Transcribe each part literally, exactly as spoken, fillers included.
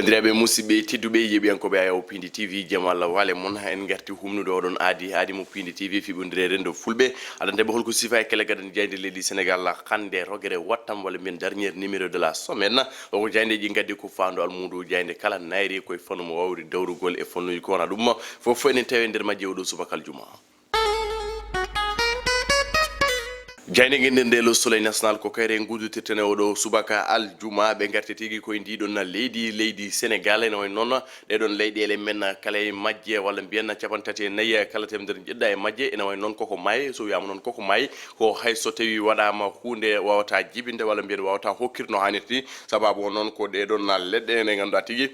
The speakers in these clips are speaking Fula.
Diraaɓe musidɓe tedduɓe yeɓiyankooɓe Ayaw Pindi T V, jam Allah wale mon. En ngarti humnude oɗon aadi, aadi mo Pindi T V, fiɓondire renndo Fulɓe. Aɗa ndemba holko sifa e kele gadan jayde leydi Sénégal hannde rogere wattam walla mbiyen dernier numéro de la semaine. O ko jayndeeji ngaddi ko faandu almuudu jayde kala nayri koye fannu mo wawri dawrugol e fannuji ko wona ɗum. Fof fof enen tawi e nder majje oɗo subaka aljuma. Jayde ngennden nde Le Soleil National ko kayre nguddutirten e oɗo subaka aljuma. Ɓe ngarti tigi koye ndiɗon leydi, leydi Sénégal. Ene wayi noon ɗeɗon leyɗeele men kala e majje walla mbiyen capanɗe tati e nayi kala temedere jeɗɗa e majje. Ene wayi noon koko maayi, so wiyama noon koko maayi, ko hay so tawi waɗama hunde wawata jibinde walla mbiyen wawata hokkirde no hannirta. Sababu o noon ko ɗeɗon leɗɗe ene ngannduɗa tigi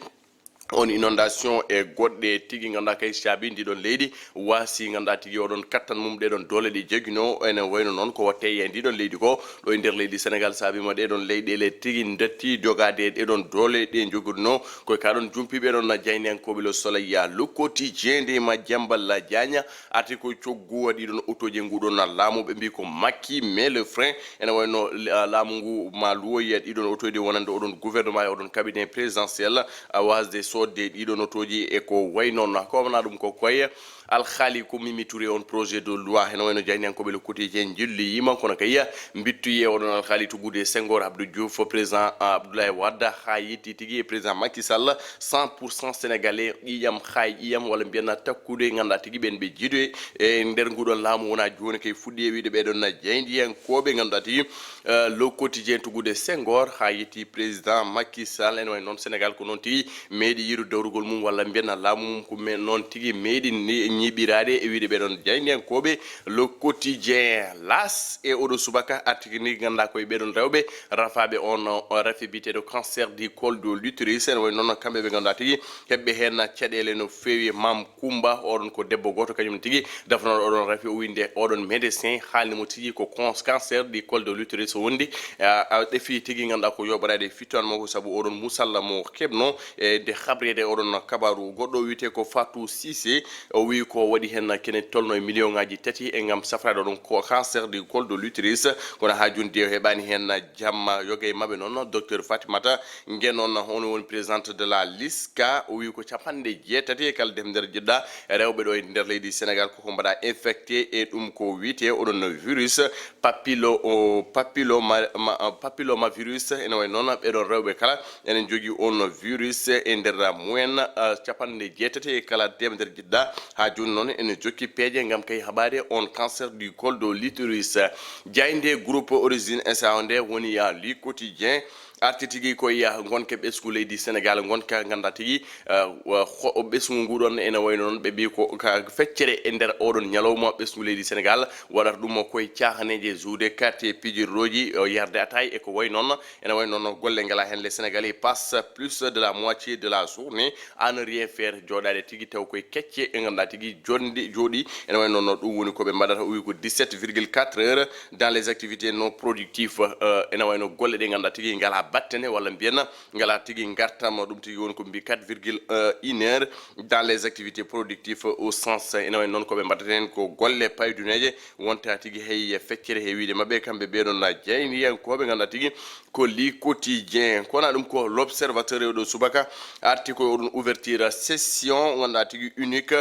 on inondation e goɗɗe tigi ngannduɗa kay caabi ndiɗon leydi, wasi ngannduɗa tigi oɗon kattan mum ɗeɗon doole ɗe jogino. Ene wayno noon ko watte e ndiɗon leydi ko ɗo e nder leydi Sénégal saabima ɗeɗon leyɗele tigi ndetti jogade ɗeɗon doole ɗe joguduno. Koye kaɗon jumpiɓe ɗon na jayniyankoɓe Le Soleil, Le Quotidien nde ma Jambal Diagne arti ko coggu waɗi ɗon otoji e nguɗon laamu, ɓe mbi ko Macky met le frein. Ene wayno la- laamu ngu ma luwoyi ɗiɗon otoji wonande oɗon gouvernement e oɗon cabinet présidentiel a wasde sodde ɗiɗon otoji e ko way noon. Ko wona ɗum ko koye alhaali ko Mimi Touré on projet de loi. Ene wayno jayniyankoɓe Le Quotidien jilliyima kono kay mbittuye oɗon alhaali tuggude Senghor, Abdou Diouf, président Abdoulaye Wade ha yetti tigi e président Macky Sall. Cent pour cent sénégalais ƴiƴam hay ƴiƴam walla mbiyen takkude ngannduɗa tigi ɓen ɓe jiidoye e nder nguɗon laamu wona joni kay fuɗɗi e wiide ɓeɗon na jaydiyankoɓe ngannduɗa tigi eh, Le Quotidien tuggude Senghor ha yetti président Macky Sall. Ene wayi noon Sénégal ko noon tigi meeɗi yiiru dawrugol mum walla mbiyen laamu mum ko men noon tigi meeɗi ni- ñiɓirade e wiide ɓeɗon jaydiyankoɓe. Le Quotidien, L'As e oɗo subaka artiki ni ngannduɗa koye ɓeɗon rewɓe rafaɓe on o rafi biyeteɗo cancer du col de l'utérus. Ene wayi noon kamɓe ɓe ngannduɗa tigi heɓɓe hen caɗele no feewi. Mam Kumba oɗon ko debbo goto kañum tigi dafnoɗo oɗon rafi o winde oɗon médecin haalni mo tigi ko cons- cancer du col de l'utérus o wondi. A ɗefi tigi ngannduɗa ko yoɓorade fittoan makko saabu oɗon musalla mo keɓno e nde habrede oɗon kabaru. Goɗɗo wiyete ko Fatou Cissé o wi ko waɗi hen kene tolno e million ngaji tati e ngam safrade oɗon ko cancer du col de l'utérus. Kono ha joni de o heɓani hen jamma. Yoga e mabɓe noon docteur Fatimata Nge noon on woni présidente de la LISCA. O wi ko capanɗe jeetati e kala deftere jiɗɗa rewɓe ɗo e nder leydi Sénégal koko mbaɗa infecté e ɗum ko wiyete oɗon virus papillo o papilloma ma- papillomavirus. Ene wayi noon ɓeɗon rewɓe kala ene jogui on virus e nder mumen ah, capanɗe jeetati e kala deftere jiɗɗa. Ha joni noon ene jokki peeje ngam kay haɓade on cancer du col de l'utérus. Jayde groupe origine S A O nde woni ya Le Quotidien arti tigi koye gonka ɓesngu leydi Sénégal gonka ngannduɗa tigi eh, wa- ho- ɓesngu ngu ɗon ene wayno noon ɓe mbi ko ka feccere e nder oɗon ñalawma ɓesngu leydi Sénégal waɗata ɗum koye caahaneeje jouer carte pijirlooji o yarde ataay e ko way noon. Ene way noon golle ngala heen les Sénégalais passent plus de la moitié de la journée à ne rien faire jooɗaade tigi taw koye kecce e ngannduɗa tigi jonde jooɗi. Ene way noon ɗum woni ko ɓe mbaɗata o wi ko dix-sept virgule quatre heures dans les activités non productives. Eh, ene wayno golle ɗe ngannduɗa tigi ngala battane walla mbiyen ngala tigi ngartam ɗum tigi woni ko mbi quatre virgule une heure dans les activités productives au sens. Ene way noon ko ɓe mbaɗata heen ko golle payduneeje wonta tigi hay feccere he wiide maɓɓe kamɓe ɓeɗon na jayniyankoɓe ngannduɗa tigi ko Le Quotidien kona ɗum ko L'Observateur e oɗo subaka arti ko oɗon ouverture session ngannduɗa tigi unique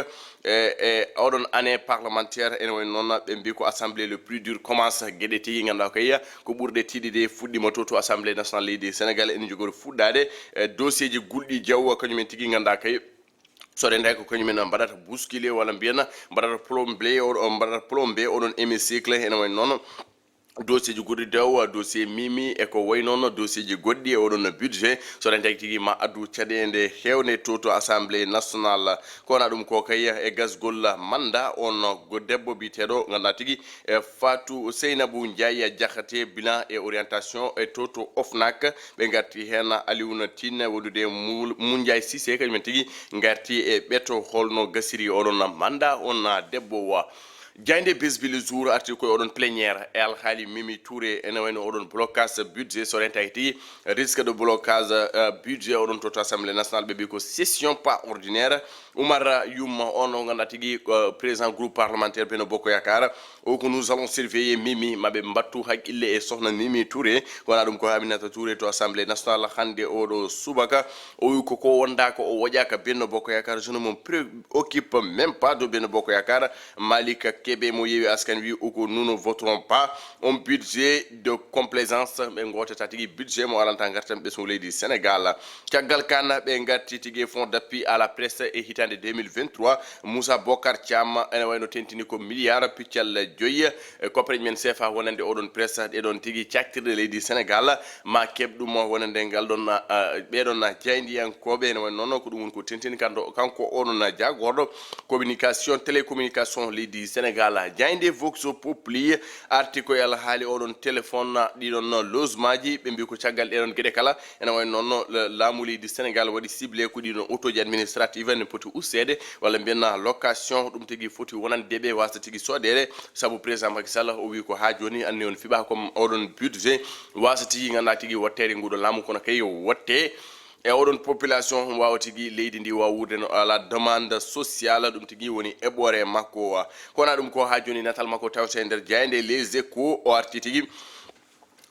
e e oɗon année parlementaire. Ene wayno noon ɓe mbi ko assemblée le plus dur commence. Gueɗe tigi ngannduɗa ko yiya ko ɓurɗe tiiɗude fuɗɗima to to assemblée nationale leydi Sénégal ene jogori fuɗɗade e dossier ji gulɗi jaw kañumen tigi ngannduɗa kay so rendaaki ko kañumen mbaɗata bousculé walla mbiyen mbaɗata plombé oɗo mbaɗata plombé oɗon hémicycle. Ene wayno noon dossier ji goɗɗi daw dossier Mimi e ko way noon dossier ji goɗɗi e oɗon budget so rendaaki tigi ma addu caɗeende heewde to to assemblée nationale. Kona ɗum ko kay e gasgol mandat on go debbo biyeteɗo ngannduɗa tigi e Fatou Seynabou Ndiaye Diakhaté bilan et orientation e to to OFNAC. Ɓe ngarti heen Alioune Tine wondude Moul- Moundiaye Cissé kañumen tigi ngarti e ɓeto holno gasiri oɗon mandat on debbo wa. Jayde Besbi le jour arti koye oɗon plénière e alhaali Mimi Touré ene wayno oɗon blocage budget so rentaki tigi risque de blocage euh, budget oɗon to to assemblée nationale ɓe mbi ko session pas ordinaire. Oumar Youm, on o ngannduɗaa tigi ko président groupe parlementaire Benno Bokk Yaakaar. O ko nous allons surveiller Mimi, maɓe mbattu haqqille e sohna Mimi Touré. Ko wona ɗum ko Aminata Touré to Assemblée nationale hannde oɗo subaka. O wi ko ko wonda ko o woƴaka Benno Bokk Yaakaar, je ne me préoccupe même pas de Benno Bokk Yaakaar. Malick Kébé mo Yewwi Askan Wi, o ko nous ne voterons pas un budget de complaisance. Ɓe ngootata tigi budget mo aranta ngartam ɓesngu leydi Sénégal. Caggal kan ɓe ngarti tigi fonds d'appui à la presse e hitande deux mille vingt-trois. Moussa Bokar Thiam ene wayno tentini ko milliard piccal joyi e koppareji men sefa wonande oɗon presse. Ɗeɗon tigi caktirɗe leydi Sénégal ma keɓ ɗum wonande ngal ɗon, ah, ɓeɗon jaydiyankoɓe. Ene wayno noon ko ɗum woni ko tentini kanto, kanko oɗon jagorɗo communication, télécommunication leydi Sénégal. Jayde Vox Populi arti ko e alhaali oɗon téléphone, ɗiɗon logement ji. Ɓe mbi ko caggal ɗeɗon geɗe kala, ene wayno noon, la-, laamu leydi Sénégal waɗi ciblé ko ɗiɗon autoji administrative ne poti usteede, walla mbiyen location, ɗum tigi foti wonande ɓe wasa tigi soɗeede, sabu président Macky Sall o wi ko ha joni anni on fiɓa comme oɗon budget wasa tigi ngannduɗaa tigi watteede nguɗo laamu, kono kay watte e oɗon population wawa tigi leydi ndi wawa wuurde no à la demande sociale, ɗum tigi woni eɓɓore makko. Kono ɗum ko ha joni natal makko tawte e nder jayde Les Échos, o arti tigi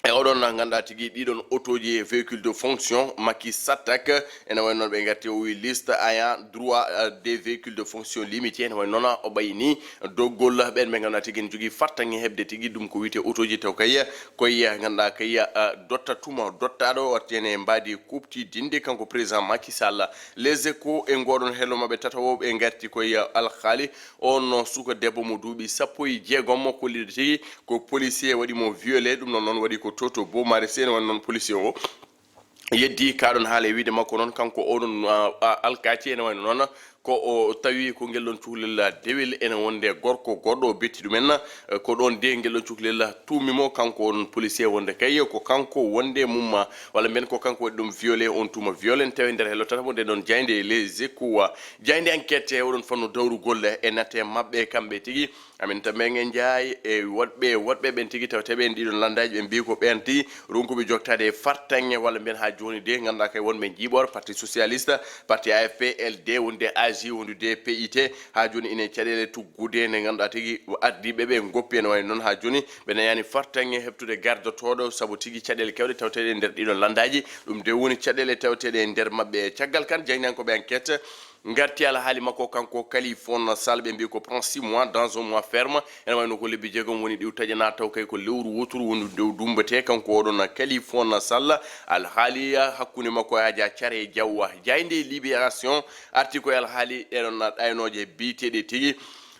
e oɗon ngannduɗaa tigi ɗiɗon autoji e véhicule de fonction Macky Satak. Ene wayno noon ɓe ngarti o wi liste ayant droit, euh, des véhicules de fonction limité. Ene wayno noon o ɓayi ni doggol ɓen ɓe ngannduɗaa tigi ne jogii fartaŋŋe heɓde tigi ɗum ko wiyte autoji taw kay koye ngannduɗaa kay, euh, dotta tuma dottaɗo watte ne mbaadi kuɓtidinde kanko président Macky Sall. Les Échos e ngoɗon hello maɓɓe tatawo ɓe ngarti koye alhaali on suka debbo mo duuɓi sappo e jeegom mo kolliɗo tigi ko policier waɗi mo violé. Ɗum noon noon waɗi ko toto bo mare sene woni noon policier o yeddi kaɗon haala e wiide makko noon kanko oɗon, ah, ah, alkaati ene wayno noon ko o tawi ko ngel ɗon cukalel dewel ene wonde gorko goɗɗo o betti ɗumen, eh, ko ɗon de ngel ɗon cukalel tuumi mo kanko on policier wonde kay ko kanko wonde mum walla mbiyen ko kanko waɗi ɗum violé on tuma violé tawi nder hello tata mo nde ɗon jayde Les Échos jayde enquête e oɗon fannu dawrugol e natte maɓɓe kamɓe tigi. Aminata Mbengue Ndiaye e woɗɓe, woɗɓe ɓen tigi tawte ɓen ɗiɗon lanndaaji ɓe mbiyi ko ɓen tigi ronkuɓe joktaade e fartaŋŋe walla mbiyen haa jooni de ngannduɗaa kay wonɓe njiiɓor parti socialiste, parti A F P, L D wonde A J wondude P I T haa jooni ine caɗeele tuggude nde ngannduɗaa tigi ardiiɓe ɓe ngoppi ene wayi noon haa jooni ɓe nayaani fartaŋŋe heɓtude gardotooɗo sabu tigi caɗeele kewɗe tawteɗe e nder ɗiɗon lanndaaji. Ɗum de woni caɗeele tawteɗe e nder maɓɓe. Caggal kan jaynankooɓe enquête ngarti alhaali makko kanko Kaliphone Sall ɓe mbi ko prend six mois dans un mois ferme. Ene wayno ko lebbi jeegom woni ɗiw taƴana taw kay ko lewru woturu woni dow dumbete kanko oɗon Kaliphone Sall. Alhaali hakkunde makko e Adja Care Diawwa. Jayde Libération arti ko e alhaali ɗeɗon ɗaynooje biyeteeɗe tigi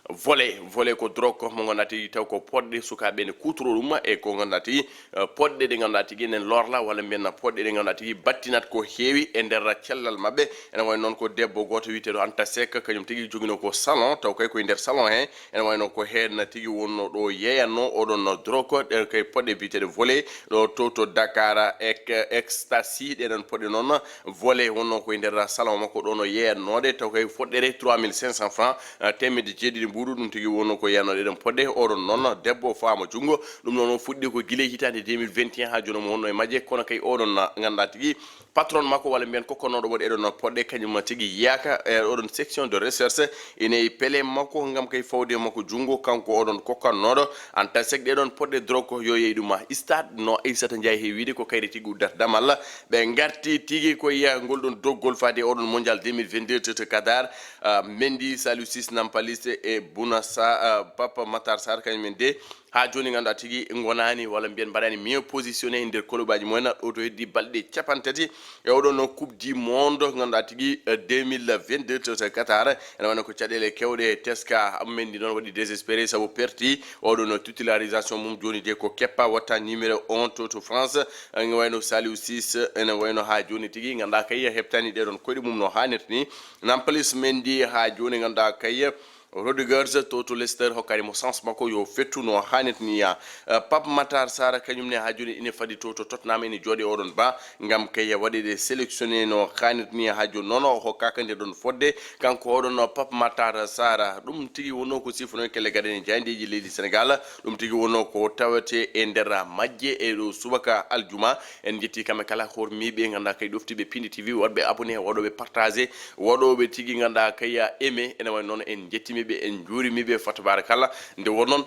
volet, volet ko drogue mo ngannduɗaa tigi taw ko poɗɗe sukaaɓe ne kuutoro ɗum e ko ngannduɗaa tigi, eh, poɗɗe ɗe ngannduɗaa tigi enen lorla walla mbiyen poɗɗe ɗe ngannduɗaa tigi battinat ko heewi e nder cellal maɓɓe. Ene wayi noon ko debbo gooto wiyeteeɗo Anta Seck, kañum tigi joginoo ko salon, taw kay koye nder salon he. Ene wayi noon ko heen tigi wonnoo ɗo yeeyatnoo oɗon drogue, ɗen kay poɗɗe biyeteeɗe volet, ɗo to, to Dakar, ek-, ecstasy, ɗeɗon poɗɗe noon volet wonnoo koye nder salon makko ɗo no yeeyatnoode, taw kay foɗɗere trois mille cinq cents francs, eh, teemedde jeeɗiɗi mbuuɗu, ɗum tigi wonnoo ko yeeyatnoo ɗeɗon poɗɗe. Oɗon noon debbo faama junngo, ɗum noon o fuɗɗi ko gila hitaande deux mille vingt et un haa jooni mo wonnoo e majje, kono kay oɗon na-, ngannduɗaa tigi patron makko walla mbiyen kokkannooɗo mo ɗeɗon poɗɗe, kañum tigi yiyaka e oɗon section de recherche ine e pele makko ngam kay fawde makko junngo, kanko oɗon kokkannooɗo Anta Seck ɗeɗon poɗɗe drogue yo yeey ɗum ma stade no Aissata Ndiaye he wiide ko kayre tigi uddata damal. Ɓe ngarti tigi ko yiya ngol ɗon doggol faade oɗon mondial deux mille vingt-deux to, to Qatar, ah, Mendy, Saliou Ciss, Nampalys e Bouna Sa-, ah, Pape Matar Sarr kañum en de. Haa jooni ngannduɗaa tigi ngonaani walla mbiyen mbaɗaani mieux positionné e nder kolobaji mumen ɗo to heddi balɗe capanɗe tati e oɗon no Coupe du Monde ngannduɗaa tigi, eh, deux mille vingt-deux to, to Qatar. Ene wayno ko caɗeele kewɗe teska Mendy noon waɗi désespéré sabu perti oɗon titularisation mum jooni de ko keppa watta numéro un to, to France. Ene wayno Saliou Ciss, ene wayno haa jooni tigi ngannduɗaa kay heɓtani ɗeɗon koyɗe mum no haanirta ni. Nampalys Mendy haa jooni ngannduɗaa kay Rodriguez to to Leicester hokkani mo chance makko yo fettu no hannirta ni ya. Eh, Pape Matar Sarr kañum ne haa jooni ine fadi to to Tottenham, ene jooɗi oɗon ba ngam kay waɗeede sélectionné no hannirta ni haa jooni. Noon o hokkaaka nde ɗon fodde, kanko oɗon Pape Matar Sarr. Ɗum tigi wonno ko sifano kelle gaɗen e jaayndeeji leydi Senegal. Ɗum tigi wonno ko tawete e nder majje e ɗo subaka aljuma. En jetti kamɓe kala hormiiɓe ngannduɗaa kay ɗoftiiɓe Pindi T V, waɗɓe abonné, waɗooɓe partagé, waɗooɓe tigi ngannduɗaa kay aimé. Ene wayi noon en njettiima ɓe, en njuuriima ɓe, fa tabarakallah. Nde won noon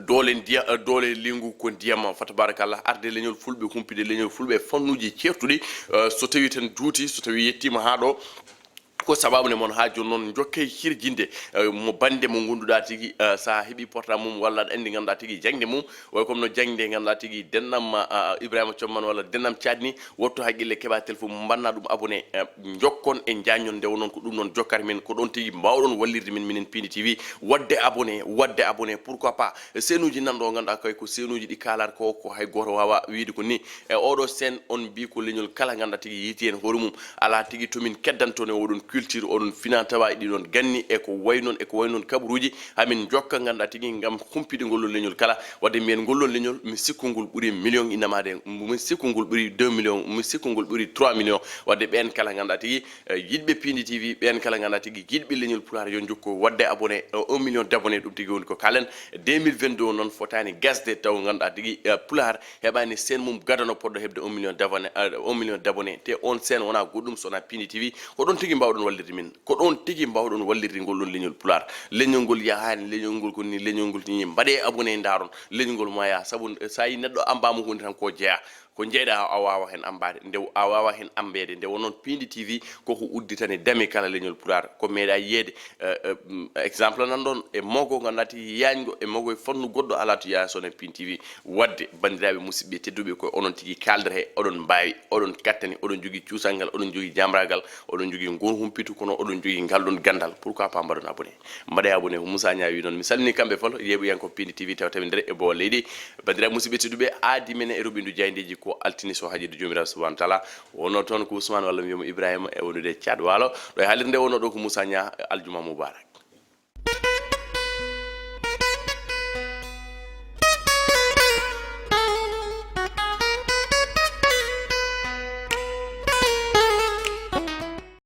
doole ndiya-, doole leydi ko ndiyam, fa tabarakallah, arde leñol fulɓe, humpide leñol fulɓe e fannuuji ceertuɗi. Eh, so tawii tan juuti, so tawii yettiima haa ɗo, ko sababu nde mon haa jooni noon njokkee hirjinde, eh, mo bannde mo ngonnduɗaa tigi, eh, so a heɓii portable mum walla aɗa anndi ngannduɗaa tigi jaŋde mum, way comme no jaŋde ngannduɗaa tigi dennam, ah, Ibrahima Thiam man walla dennam Thiat ni, wotto haqqille keɓa téléphone mum, mbanna ɗum abonné, eh, njokkon e njaññon nde wonnoon ko ɗum noon jokkata min, ko ɗoon tigi mbaawɗon wallirde min, minen Pindi T V, waɗde abonné, waɗde abonné, pourquoi pas, seenuuji nan ɗo ngannduɗaa kay ko seenuuji ɗi kaalata ko, ko hay gooto waawa wiyde ko ni. E oɗo seen on mbii ko leñol kala ngannduɗaa tigi yiiti heen hoore mum, alaa tigi to min keddanto ne oɗon culture, oɗon fina tawa e ɗiɗon ganni e ko way noon, e ko way noon kabaruuji, hamin njokka ngannduɗaa tigi ngam humpide ngol ɗon leñol kala. Waɗde mbiyen ngol ɗon leñol, mi sikku ngol ɓuri million innamaade, mi sikku ngol ɓuri deux millions, mi sikku ngol ɓuri trois millions. Waɗde ɓeen kala ngannduɗaa tigi, eh, yiɗɓe Pindi T V, ɓeen kala ngannduɗaa tigi yiɗɓe leñol Pulaar yo njokko waɗde abonné, eh, un million d'abonnés, ɗum tigi woni ko kaalen. Deux mille vingt-deux o noon fotaani gasde taw ngannduɗaa tigi, eh, Pulaar heɓaani seen mum gadano poɗɗo heɓde un million d'abonnés, eh, un million d'abonnés. Te on seen wonaa goɗɗum so wonaa Pindi T V. Ko ɗoon tigi mbaawɗon wallirde min. Ko ɗoon tigi mbaawɗon wallirde ngol ɗon leñol Pulaar. Leñol ngol yahaani, leñol ngol ko ni, leñol ngol ni. Mbaɗee abonné ndaaron. Leñol ngol ma yaha. Sabu, eh, so a yii neɗɗo ambaama huunde tan ko jeyaa. Ko njeyɗaa a waawa heen ambaade. Nde a waawa heen ambeede. Nde won noon Pindi T V koko udditani dame kala leñol Pulaar. Ko meeɗaa yiyeede, eh, eh, mm, exemple nan ɗoon e mogo ngannduɗaa tigi yaañgo, e mogo e fannu goɗɗo alaa to yaha so wonaa Pindi T V. Waɗde, banndiraaɓe musidɓe tedduɓe, ko onon tigi kaaldata he, oɗon mbaawi, oɗon kattani, oɗon njogii cuusal ngal, oɗon njogii jaamraagal, oɗon njogii ngol humpitu, kono oɗon njogii ngal ɗon ganndal. Pourquoi pas mbaɗon abonné? Mbaɗee abonné, ko Moussa Niang wi noon. Mi salmini kamɓe fof, yeeɓiyankooɓe Pindi T V tawata min nder e boowal leydi. Banndiraaɓe musidɓe tedduɓe, aadi men e roɓindu jaayndeeji ko altine so haaji Joomiraaɗo subhanahu wa taala. Wonno toon ko Ousmane walla mi wiyamo Ibrahima e wondude e Thiat Waalo. Ɗo e haalirde wonno ɗo ko Moussa Niang, aljuma mubarak.